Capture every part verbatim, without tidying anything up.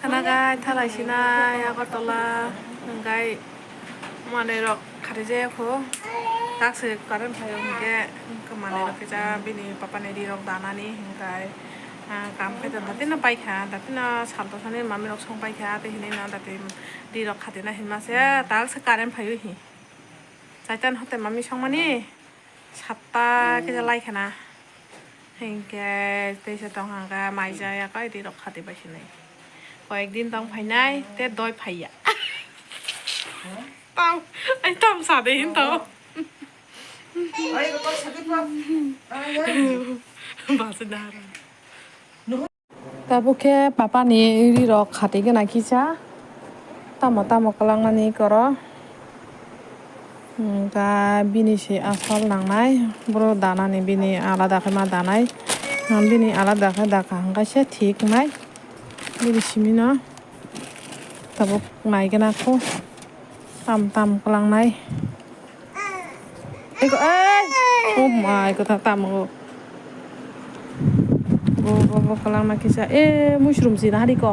Khanagai thalai sinai Agartala, hwnkhe manwi rok khati jaya kho. Takse current phaio hwnkhe manwi rok kisa bini papani ri rok danani hwnkhe, ah, kam khe datino paikha, datino sal tosani mami rok song paikha, tei hinwi no dati ri rok khatina hinma se takse current phaio hi. Chaitan hote mami songmani satta kisa lai khana. Hinkhe teisa tong hangkha mai jaya kai ri rok khati bai sinai. Koyek din tong phainai te doi phaiya. Tam, ai tam sade hin to. Basi dara. Tabuk khe papani ri rok khati gana kisa. Tamo tamo kwlangmani koro. Hwnkha bini se asol nangnai. Boro danani bini alada khe ma danai. Bini alada khe daka hwnkha se thik nai. Bini simi no tabuk nai gana kho. Tam tam kwlangnai. Eko, eh! Oh my, kotha tamo. Bo, bo, bo, kwlangma kisa. Eh, mushroom si nahari ko.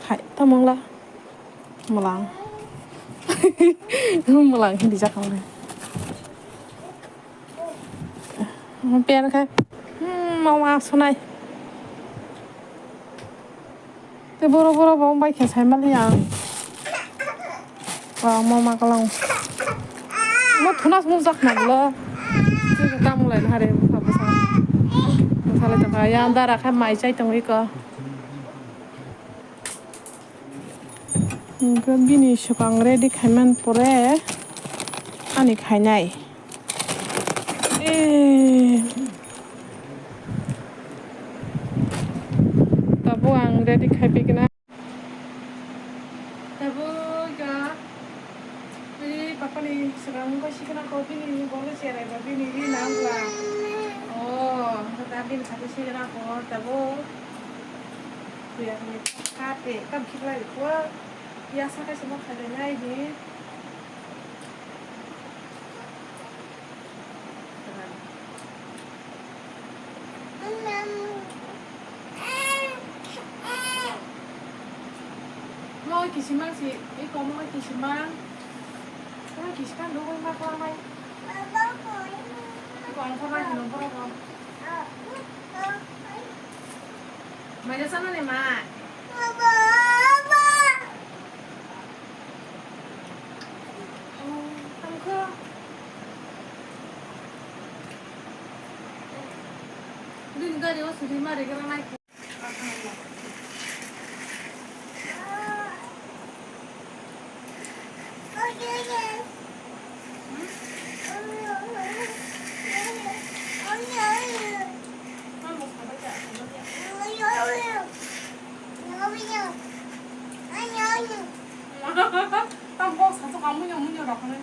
Hai, tamo wngla. Mwlang. Mwlang hindi jakang le. Pian khai. Hmm, mau asonai. Te boro boro bo bai khe sai mali ang. Wa mo ma kalang. Mo thunas mo jak na bla. Te ta mo lai na re bwsa bwsa. Bwsa lai ta ya dara khai mai chai tong iko. Hwnkhe bini swkang ready khaiman pore ani khainai. Eh. Tabuk ang ready khai phaikha na. Tabuk ga. Bini papani swkang wngkha sikhe na kho, bini bolo cherai ba bini ri nang bla. Oh, da bini kha sikhe na kho tabuk. Kuya khe kha te kam khiklai kho. Ya saka se ma kha de nai di. Mo kisimang si, iko mo kisimang. Mo kisimang dugui ma klamai. Iko ang khamai hino borok. Mai jasa nani mai. Ang kha. Bini gari o suri mari gra nai. Tam box sa sok amunya munya rok ne.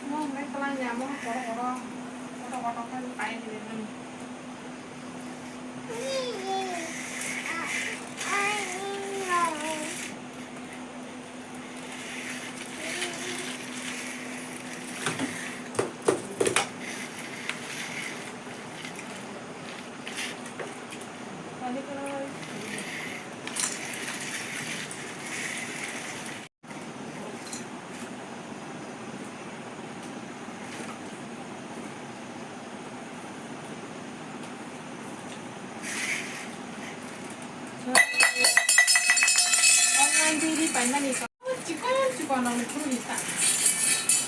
Mo mai kalang ya mo koro koro. Koro koro kan pai ni. Online diri paimani. Chikon chikon rok ni phuru ni ta.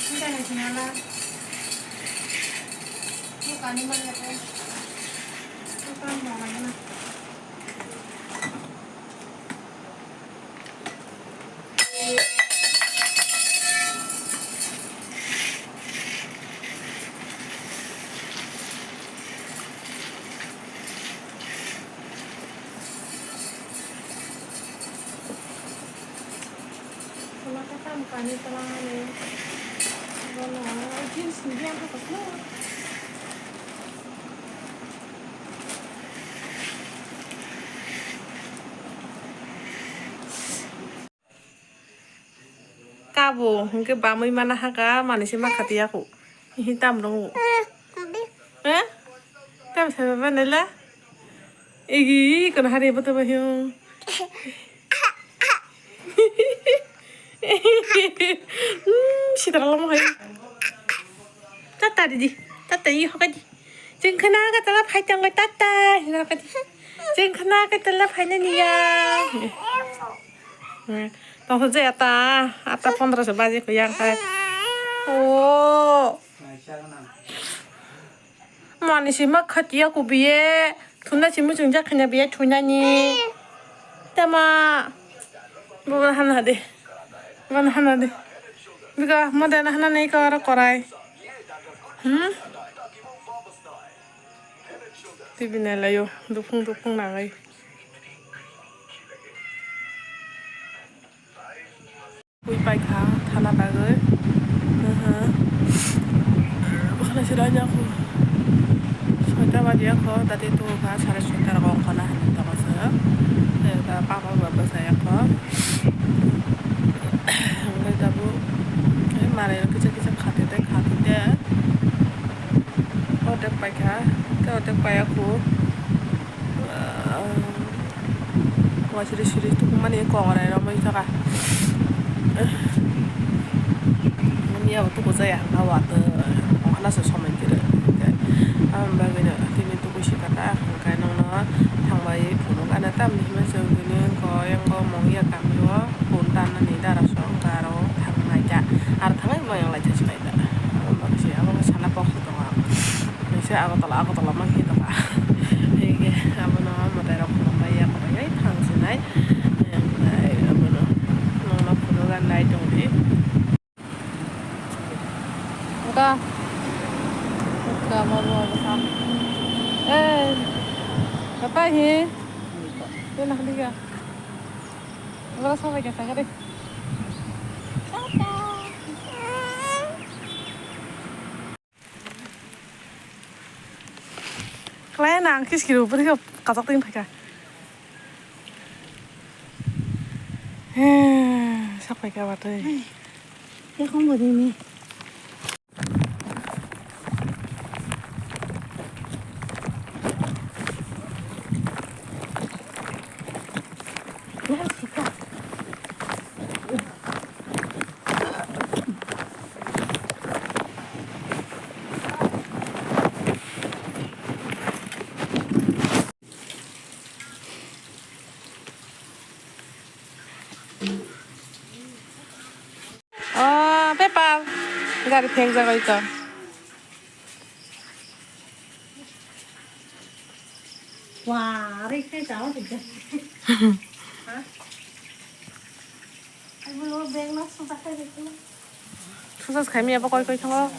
Hintai hai sini ala. Ni pani mani ako. Ni pani mani na. Wala khe tamo kani twlang ani. Bono jeans ni biyang khe kotor. Kabo, hwnkhe bamwi mana haka, manwi se ma khatiya kho. Hihi tam rwngo. Eh? Tam sai ba nela? Igi, kono hari boto ba hiyo. Hmm, sitra lama hai. Tata didi, tata i hoka di. Jeng khana ka tala phai tang tata, hina ka di. Jeng khana ka tala phai na niya. Hmm, tong je ata, ata pondro se baje ko yang kai. Oh. Mani si ma khatiya ku biye, thuna si muchung jak khanya biye thunani. Tama. Bo hana de. Bo hana de. Bika mo de hana nei ko aro korai. Hmm? T V nai layo, dukung dukung nangai. Pui paikha thana bagwi. Aha. Bwkhana se raida kho. Soita baji kho, dati tu kha sare soita rogo ongkhorna hinwi tongo se. Papa bo bwsai kho. Hwnwi tabuk manwi rok kisa kisa khatite khatite. Ordek paikha, tei ordek paiya kho. Wa siri siri tukumani kongrai romwi thaka. Mani abo tuku jaya hwnka watwi hwnkhana se somai tiri. Aboni bagwino tini tukui sika ta hwnkhai nokno thangbai phunuk gana tamni hwnwi chwng tini koyang bo mungya kamio phone tanani dara song aro thangnai ta aro thangwi moyang lai thai sinai ta. Aboni bagwi se abo sana kok se tongo ang. Kaisa Agartala, Agartala ma khe tongkha. Hingke abono mwtai rok khulumbai ya, khulumbai thang sinai. Hingke abono nokno phunukna nai tongdi. Ka. Ka ma ma ma. Eh. Apa he? Kena kali ka. Wala sa ka sa ka de. Klai na ang kiskiro bwrwi kha kachak twi phaikha. He, sak phaikha watwi. Yakhong bo dini. Oh, paper. Gari phek jagoi to. Wah, ari khai jao sijak. Ha? Ai, bo bag no sujak khai jai. Sujak khai mi abo koi koi thango.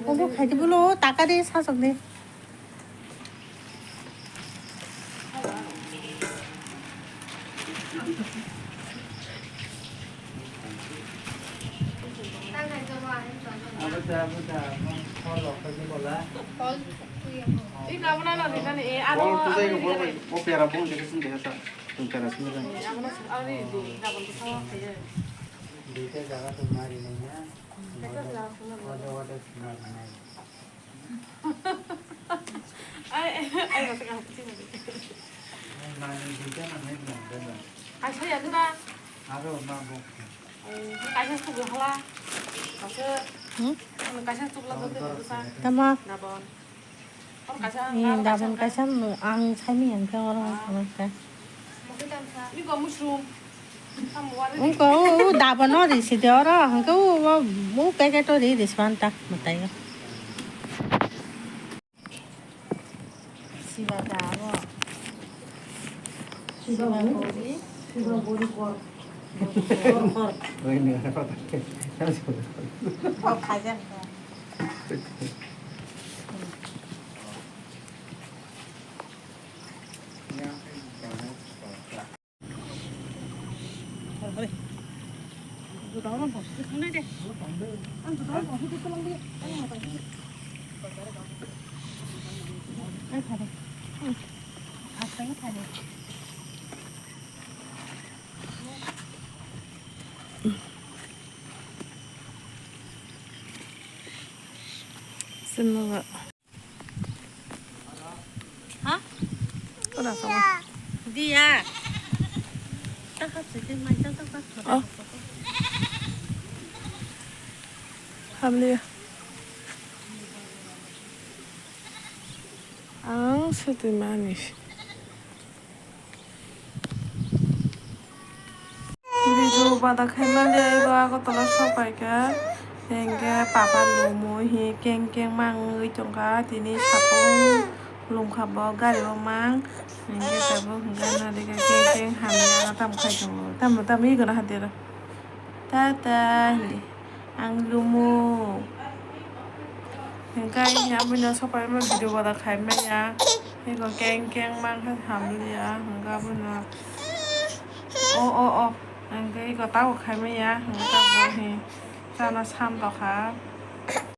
Obo khai di bolo, taka di sasok di. Duita jaga to mari nai na. Wada wada mari nai. Ai, ai, ai, rasa kaham sih, mari. Mari duita na nai na, na. Kaisa ya, kena. Aro ma bo. Kaisa sugu hala. Kaisa. Hmm? Kaisa sugu la, dor, dor, dor, dor. Tama. Nabon. Ni dabon kaisa ang saimanya hwnkhe oro hwnkhe. Wngkha o, o dabon o risi de oro hwnkhe o, o, o packet o ri risi manta mwtai o. Siba da abo. Siba buri. Siba buri kor. Kor, kor. O khaijak. Sini ba. Ha? Ora sama. Dia. Taka sih mai taka. Oh. Hamli. Ang sitwi mani. Video bada khaima le eba Agartala sopaikha. Hingke papa lumo hi keng keng mangwi tongkha. Tini sapung lumkha bo gari o mang. Hingke tabuk hingke nadikhe keng keng hamya tam khai tongo. Tamo tamo ego na hatero. Tata hindi. Ang lumo. Hingke ayang aboni sopai ma video bada khai maya. Ego keng keng mang khe hamliya. Hingke abono. O, o, o. Hingke ego tabo khai maya. Hingke tabo hi. Chana sam tokha.